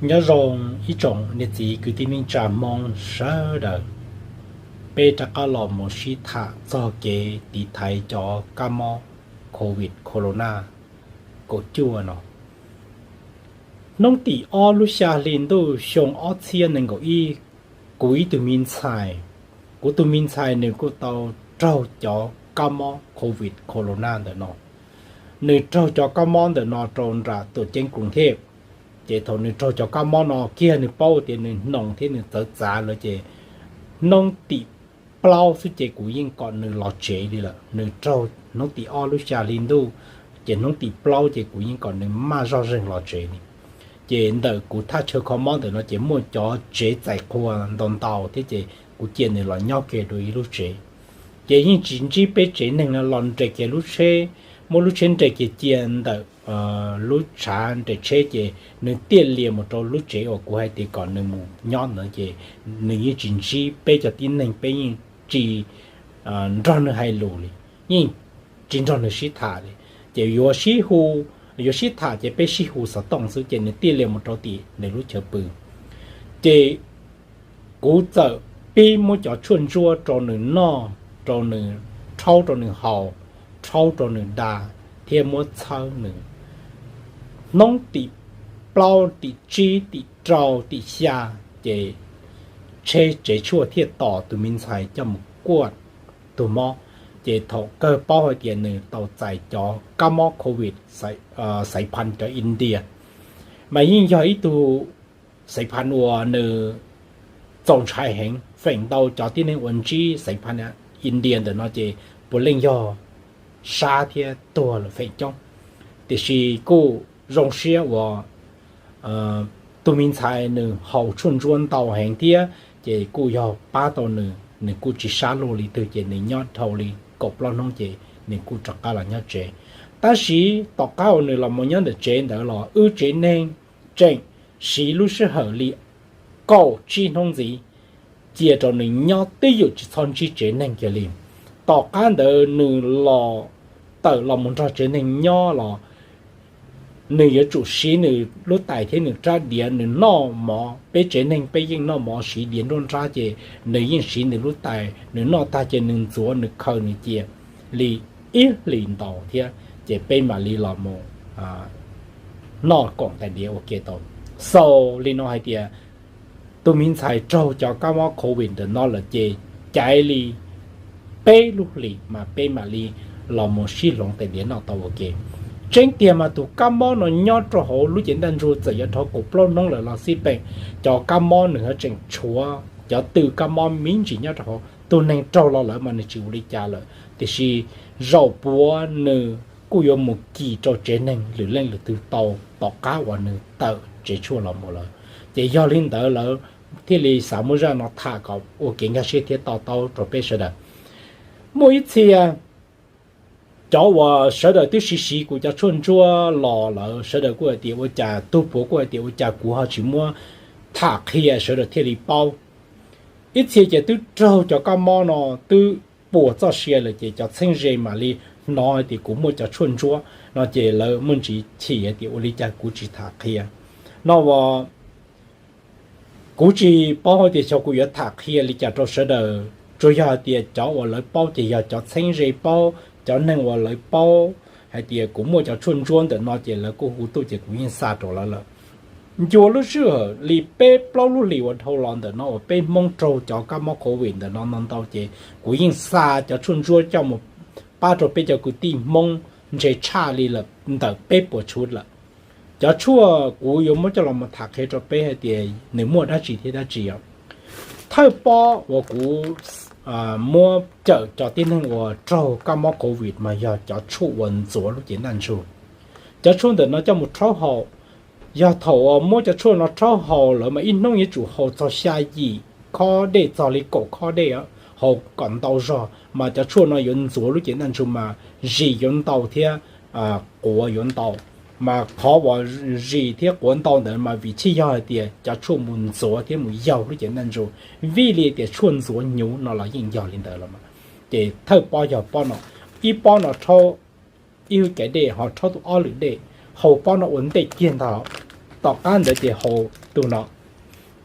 Nyob zoo ib tsoom niam txiv kwv tij neej tsa Hmoob sawv daws, peb rov qab los mus sib tham txog kev tiv thaiv cov kab mob covid corona kaum cuaj no. Hnub tim ob lub xya hli ntuj xyoo ob txhiab nees nkaum ib, kuv ib tug me ntxhais, kuv tus me ntxhais nws kuj tau raug cov kab mob covid corona ntawm no. Nws raug cov kab mob ntawm no rau nram tuam ceeb Koos Theej. Ces thaum nws raug cov kab mob no kiag nws paub tias nws hnoos thiab nws txawv txav lawm ces hnub tim plaub xwb ces kuv yeej kom nws los tsev li lawm. Nws raug hnub tim ob lub xya hli ntuj, ces hnub tim plaub ces kuv yeej kom nws maj zoj zeeg los tsev li. Ces ntawm kuv thaj chaw kho mob ntawm no ces muaj cov tsev txais qhua ntau ntau thiab ces kuv cia nws los nyob kiag dua ib lub tsev. Ces yeej tsis ntsib peb tsev neeg no los nres kiag lub tsheb, muab lub tsheb nres kiag cia ntawm lub tshav nres tsheb ces nws tiaj lias mus rau lub tsev uas kuv hais tias kom nws mus nyob ntawd ces nws yeej tsis ntsib peb cov tib neeg, peb yeej tsis nrog nws hais lus li, yeej tsis nrog nws sib tham li. Ces yuav sib hu, yuav sib tham ces peb sib hu xov tooj xwb ces nws tiaj lias mus rau tim nws lub chaw pw. Ces kuv txawm pib muab cov tshuaj ntsuab rau nws noj, rau nws, rhaub rau nws haus, rhaub rau nws da thiab muab txhawb nws. Hnub tim plaub, tim tsib, tim rau, tim xya ces tsheb tsev tshuaj thiaj tos tus me ntxhais coj mus kuaj tus mob. Ces thaum kawg paub hais tias nws tau txais cov kab mob covid xaiv phan cov India, mas yeej yog ib tug xaiv phan uas nws txaus ntshai heev. Feem ntau cov tib neeg uas ntsib xaiv phan India ntawm no ces puav leej yog sab thiab tuag lawm feem coob. Tiam sis kuj zoo siab uas tus me ntxhais nws haus tshuaj ntsuab ntau heev thiab ces kuj yog pab tau nws, nws kuj tsis sab luag li twg ces nws nyob dhau li kaum plaub hnub ces nws kuj rov qab los nyob tsev. Tab sis tom qab uas nws los mus nyob ntawm tsev ntawd los wb tsev neeg tseem siv lub sij hawm li kaum tsib hnub ntxiv cia rau nws nyob twb ywm tsis txhob ntsib tsev neeg kiag li. Tom qab ntawd nws los, tawm los mus nrog tsev neeg nyob los nws yuav tsum siv nws lub tais thiab nws rab diav, nws noj mov, peb tsev neeg peb yeej noj mov siv diav nruab nrab ces nws yeej siv nws lub tais, nws noj tag ces nws ntxuav nws khaws nws cia li ib hlis ntau thiab ces peb mam li los mus noj koom tais diav ua ke tau. Xaus li no hais tias tus me ntxhais raug cov kab mob covid ntawm no lawm ces caiv li peb lub hlis mas peb mam li los mus sib hloov tais diav noj tau ua ke. Tseeb tiag mas tus kab mob no nyob rau hauv lub cev ntaj ntsug txawm yuav dhau kaum plaub hnub lawm los xij peem, cov kab mob nws ho tseem tshuav cov tw kab mob me ntsis nyob rau hauv. Tus neeg raug los lawm mas nws tsis ua li cas lawm, tiam sis zaum puav nws kuj yuav mus kis rau tsev neeg lwm leej lwm twg tau tom qab uas nws tawm tsev tshuaj los mus lawm. Ces yog li ntawd lawv thiaj li xav muab zaj no tham kom ua kev nkag siab thiab to taub rau peb sawv daws. Muaj ib txhia cov uas sawv daws twb siv siv kuv cov tshuaj ntsuab los lawm, sawv daws kuj hais tias ua cas, tus puav kuj hais tias ua cas kuv ho tsis muab tham qhia sawv daws thiaj li paub. Ib txhia ces twb raug cov kab mob no twb puas txoj sia lawm ces cov txheeb ze mam li hnov hais tias kuv muaj cov tshuaj ntsuab no ces lawv muaj ntsis chim hais tias ua li cas kuv tsis tham qhia no as. Kuv tsis paub hais tias xyov kuv yuav tham qhia li cas rau sawv daws, tsuas yog hais tias cov uas lawv paub ces yog cov txheeb ze paub, cov neeg uas lawv paub hais tias kuv muaj cov tshuaj ntsuab ntawm no ces lawv kuj hu tuaj ces kuv yeej xa rau lawv lawm. Ncua lub sij hawm li peb plaub lub hlis uas dhau los ntawm no uas peb Hmoob raug cov kab mob covid ntawm no no ntau ces kuv yeej xa cov tshuaj ntsuab coj mus pab rau peb cov kwv tij Hmoob ntshe tshaj li lawm ntawm peb puas tshuaj lawm. Cov tshuaj kuv yuav muab coj los mus tham qhia rau peb hais tias nws muaj dab tsi thiab dab tsi os. Thawj pob uas kuv muab cawm cov tib neeg uas raug kab mob covid mas yog cov tshuaj uas ntxuav lub cev ntaj ntsug. Cov tshuaj ntawm no coj mus rhaub haus, yog thaum uas muab cov tshuaj no rhaub haus lawm mas ib hnub yuav tsum haus txog xya yim khob dej txog li kaum khob dej, haus kom ntau zog mas cov tshuaj no yuav ntxuav lub cev ntaj ntsug mas zis yuav ntau thiab quav yuav ntau. Mas qhov uas zis thiab quav ntau ntawd mas vim tsis yog hais tias cov tshuaj mus ntxuav thiab mus yaug lub cev ntaj ntsug, vim li tias tshuaj ntxuav hnyuv no los yeej yog li ntawd los mas. Ces thawj pob yog pob no, ib pob no rhaub ib hub caiv dej ho rhaub tus ob lwm dej, haus pob no ua ntej kiag ntag. Tom qab ntawd ces haus tus no.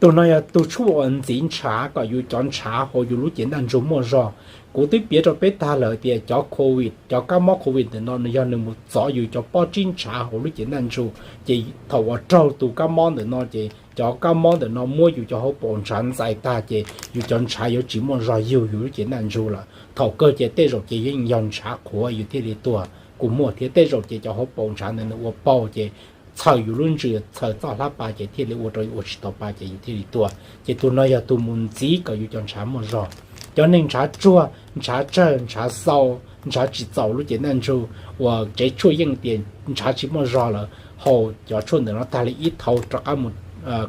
Tus no yog tus tshuaj uas ntxiv ntshav kom yus cov ntshav hauv yus lub cev ntaj ntsug muaj zog. Kuv twb piav rau peb tag lawm tias cov covid, cov kab mob covid ntawm no nws yog nws mus txov yus cov pob tsib ntshav hauv lub cev ntaj ntsug, ces thaum uas raug tus kab mob ntawm no ces cov kab mob ntawm no muab yus cov hauv paus ntshav ntxais tag ces yus cov ntshav yuav tsis muaj zog yug yus lub cev ntaj ntsug lawm. Thaum kawg ces tej zaum ces yeej yog ntshav qhuav yus thiaj li tuag kuj muaj thiab, tej zaum ces cov hauv paus ntshav ntawd nws ua paug ces txhaws yus lub ntsws, txhaws txoj hlab pas ces thiaj li ua rau yus ua tsis tau pa ces yus thiaj li tuag. Ces tus no yog tus mus ntxiv kom yus cov ntshav muaj zog. Cov neeg ntshav tsuag, ntshav tsawg, ntshav xau, ntshav tsis txaus lub cev ntaj ntsug uas tsev tshuaj yeej tias ntshav tsis muaj zog lawm, haus cov tshuaj ntawm no tag li ib thau rov qab mus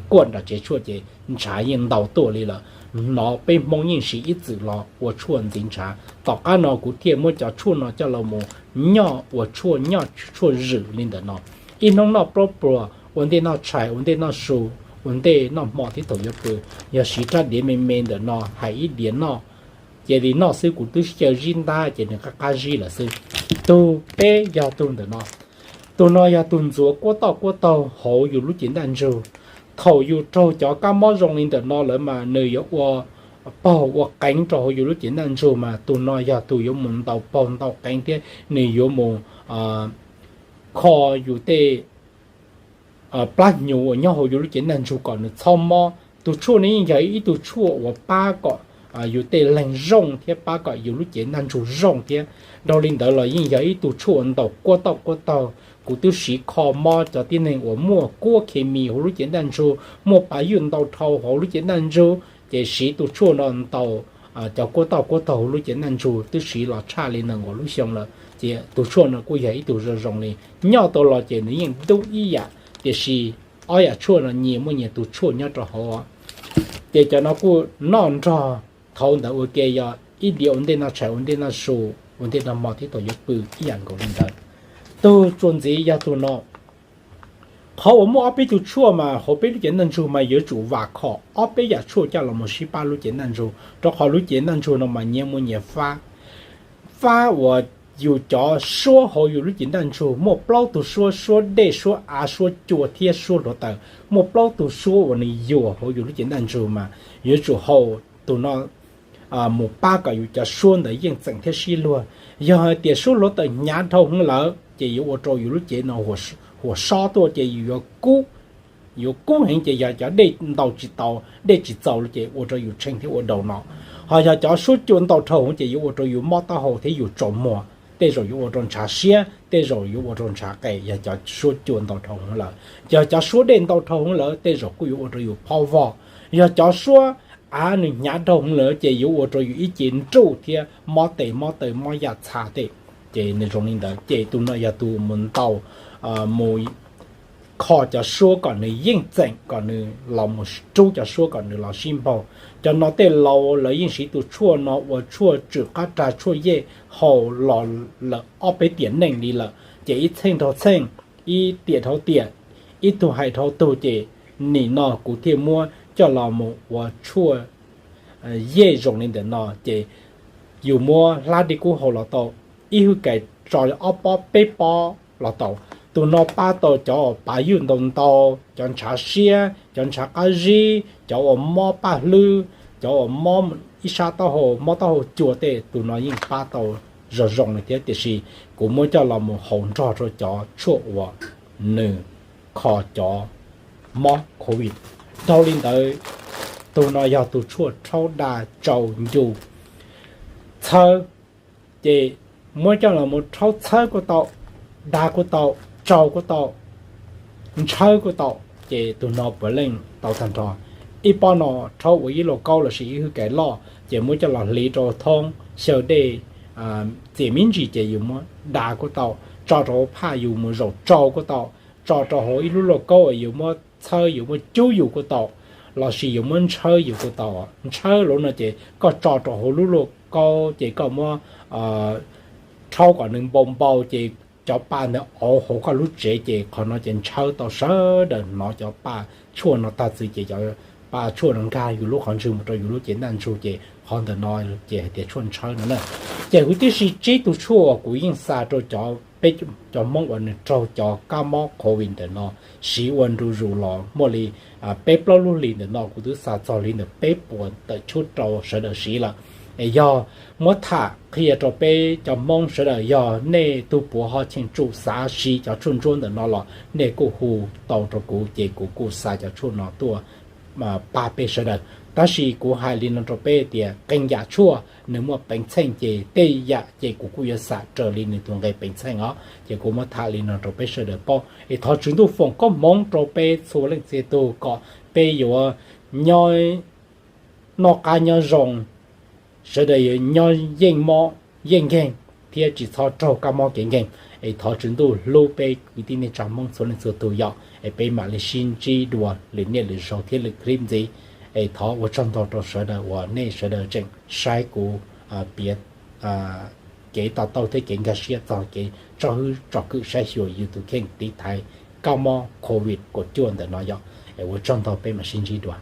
kuaj nram tsev tshuaj ces ntshav yeej ntau tuaj li lawm. Hnov peb Hmoob yeej siv ib txwm los ua tshuaj ntxiv ntshav. Tom qab no kuv thiaj muab cov tshuaj no coj los mus nyoj ua tshuaj, nyoj tshuaj zwm li ntawm no. Ib hnub noj plaub pluas, ua ntej noj tshais, ua ntej noj su, ua ntej noj hmo thiab thaum yuav pw, yog siv rab diav me me ntawm no hais ib diav noj, cia li noj xwb, kuv twb xyaw zib ntab ces nws qab qab zib lawm xwb. Tus peb yog tus ntawm no. Tus no yog tus ntxuav kuab toj kuab taug hauv yus lub cev ntaj ntsug. Thaum yus raug cov kab mob zoo li ntawm no lawm mas nws yuav ua paug ua qeev rau hauv yus lub cev ntaj ntsug mas tus no yog tus yuav mus ntaus paug ntaus qeev thiab nws yuav mus kho yus tej plab hnyuv uas nyob hauv yus lub cev ntaj ntsug kom nws txhob mob. Tus tshuaj no yeej yog ib tug tshuaj uas pab kom yus tej leeg zoo thiab pab kom yus lub cev ntaj ntsug zoo thiab. Dhau li ntawd los yeej yog ib tug tshuaj uas ntaus kuab toj kuab taug. Kuv twb siv kho mob cov tib neeg uas muaj kuab khes mis hauv lub cev ntaj ntsug, muaj pas ywj ntau dhau hauv lub cev ntaj ntsug, ces siv tus tshuaj no ntaus cov kuab toj kuab taug hauv lub cev ntaj ntsug twb siv los tshaj li nees nkaum lub xyoo lawm. Ces tus tshuaj no kuj yog ib tug zoo zoo li, nyoj tau los ces nws yeej dub ib yam, tiam sis ob yam tshuaj no nyias muaj nyias tus tshuaj nyob rau hauv. Ces cov no kuj noj nrog thaum ntawd ua ke, yog ib diav ua ntej noj tshais, ua ntej noj su, ua ntej noj hmo thiab thaum yuav pw ib yam nkaus li ntawd. Tus txuas ntxiv yog tus no. Qhov uas muaj ob peb tug tshuaj mas hauv peb lub cev ntaj ntsug mas yuav tsum vam khom ob peb yam tshuaj coj los mus sib pab lub cev ntaj ntsug, rau qhov lub cev ntaj ntsug no mas nyias muaj nyias fab. Fab uas yus cov suab hauv yus lub cev ntaj ntsug muaj plaub tug suab, suab dej, suab av, suab cua thiab suab hluav taws. Muaj plaub tug suab uas nws yuam hauv yus lub cev ntaj ntsug mas yuav tsum haus tus no mus pab kom yus cov suab ntawd yeej txeem thiab sib luag. Yog hais tias suab hluav taws hnyav dhau heev lawm ces yuav ua rau yus lub cev no huas sob tuaj ces yus yuav kub, yuav kub heev ces yog cov dej ntaus tsis tau, dej tsis txaus ces ua rau yus tshee thiab ua daus no. Ho yog cov suab cua ntau dhau heev ces yuav ua rau yus mob taub hau thiab yus tsaus muag, tej zaum yuav ua rau ntshav siab, tej zaum yuav ua rau ntshav qe, yog cov suab cua ntau dhau heev lawm. Yog cov suab dej ntau dhau heev lawm tej zaum kuj yuav ua rau yus phob vog. Yog cov suab av nws hnyav dhau heev lawm ces yuav ua rau yus ib ce nruj thiab mob tes mob taw mob yaj txha tej. Ces nws zoo li ntawd ces tus no yog tus mus ntaus, mus kho cov suab kom nws yeej txeem, kom nws los mus rub cov suab kom nws los sib npaug. Cov no tej laus lawv yeej siv tus tshuaj no ua tshuaj tswm qab rag tshuaj yej haus los lawm ob peb tiam neej li lawm, ces ib txheej dhau txheej, ib tiam dhau tiam, ib tug hais dhau tug ces nim no kuv thiaj muab coj los mus ua tshuaj yej zoo li ntawm no ces yus muab hlab dej kub haus los tau, ib hwj kais tso ob pob peb pob los tau. Tus no pab tau cov uas pas ywj ntau ntau, cov ntshav siab, cov ntshav qab zib, cov uas mob paj hlwb, cov uas mob ib sab taub hau, mob taub hau cua tej, tus no yeej pab tau zoo zoo li thiab, tiam sis kuv muab coj los mus haus nrog rau cov tshuaj uas nws kho cov mob covid. Dhau li ntawd, tus no yog tus tshuaj rhaub da tsau ncu txhawb, ces muab coj los mus rhaub txhawb kuj tau, da kuj tau, tsau kuj tau, ntshawb kuj tau, ces tus no puav leej tau tag nrho. Ib pob no rhaub ua ib lauj kaub lossis ib hwj kais loj ces muab coj los hliv rau thoob xyaw dej txias me ntsis ces yus muab da kuj tau, tso rau hauv phaj yus mus zaum tsau kuj tau, tso rau hauv ib lub lauj kaub uas yus muab txhawb yus muab cub yus kuj tau, lossis yus muab ntshawb yus kuj tau. Ntshawb lawm no ces koj tso rau hauv lub lauj kaub ces koj muab rhaub kom nws npau npau ces cov pa ntawd auv hauv koj lub tsev ces qhov no ces ntshawb tau sawv daws hnov cov pa tshuaj no tag txwm ces cov pa tshuaj no nkag yus lub qhov ntswg mus rau yus lub cev ntaj ntsug ces qhov ntawm no ces hais tias tshuaj ntshawb no na. Ces huv tib si tsib tug tshuaj uas kuv yeej xa rau cov peb cov Hmoob uas nws raug cov kab mob covid ntawm no siv ua ntu zus los muaj li peb plaub lub hlis ntawm no, kuv twb xa txog li ntawm peb puas tawm tshuaj rau sawv daws siv lawm. Es yog muab tham qhia rau peb cov Hmoob sawv daws, yog nej tug puav ho cheem tsum xav siv cov tshuaj ntsuab ntawm no los nej kuj hu tau rau kuv, ces kuv kuj xa cov tshuaj no tuaj pab peb sawv daws. Tab sis kuv hais li no rau peb tias qee yam tshuaj nws muaj peev txheej, ces tej yam ces kuv kuj yuav xam raws li nws tus nqe peev txheej os. Ces kuv muab tham li no rau peb sawv daws paub, es thov Tswv Ntuj foom koob hmoov rau peb txhua leej txhia tug kom peb yuav nyob noj qab nyob zoo, sawv daws yuav nyob yeej mob yeej nkeeg thiab tsis txhob raug kab mob kev nkeeg. Es thov Tswv Ntuj hlub peb kwv tij neej tsa Hmoob txhua leej txhua tug yom. Es peb mam li sib ntsib dua lwm niaj lwm zaug thiab lwm clip ntxiv. Es thov ua tsaug ntau rau sawv daws uas nej sawv daws tseem saib kuv piav kev to taub thiab kev nkag siab txog kev tso hwb tso kwm saib xyuas yus tus kheej tiv thaiv kab mob covid kaum cuaj ntawm no yom. Es ua tsaug ntau, peb mam sib ntsib dua.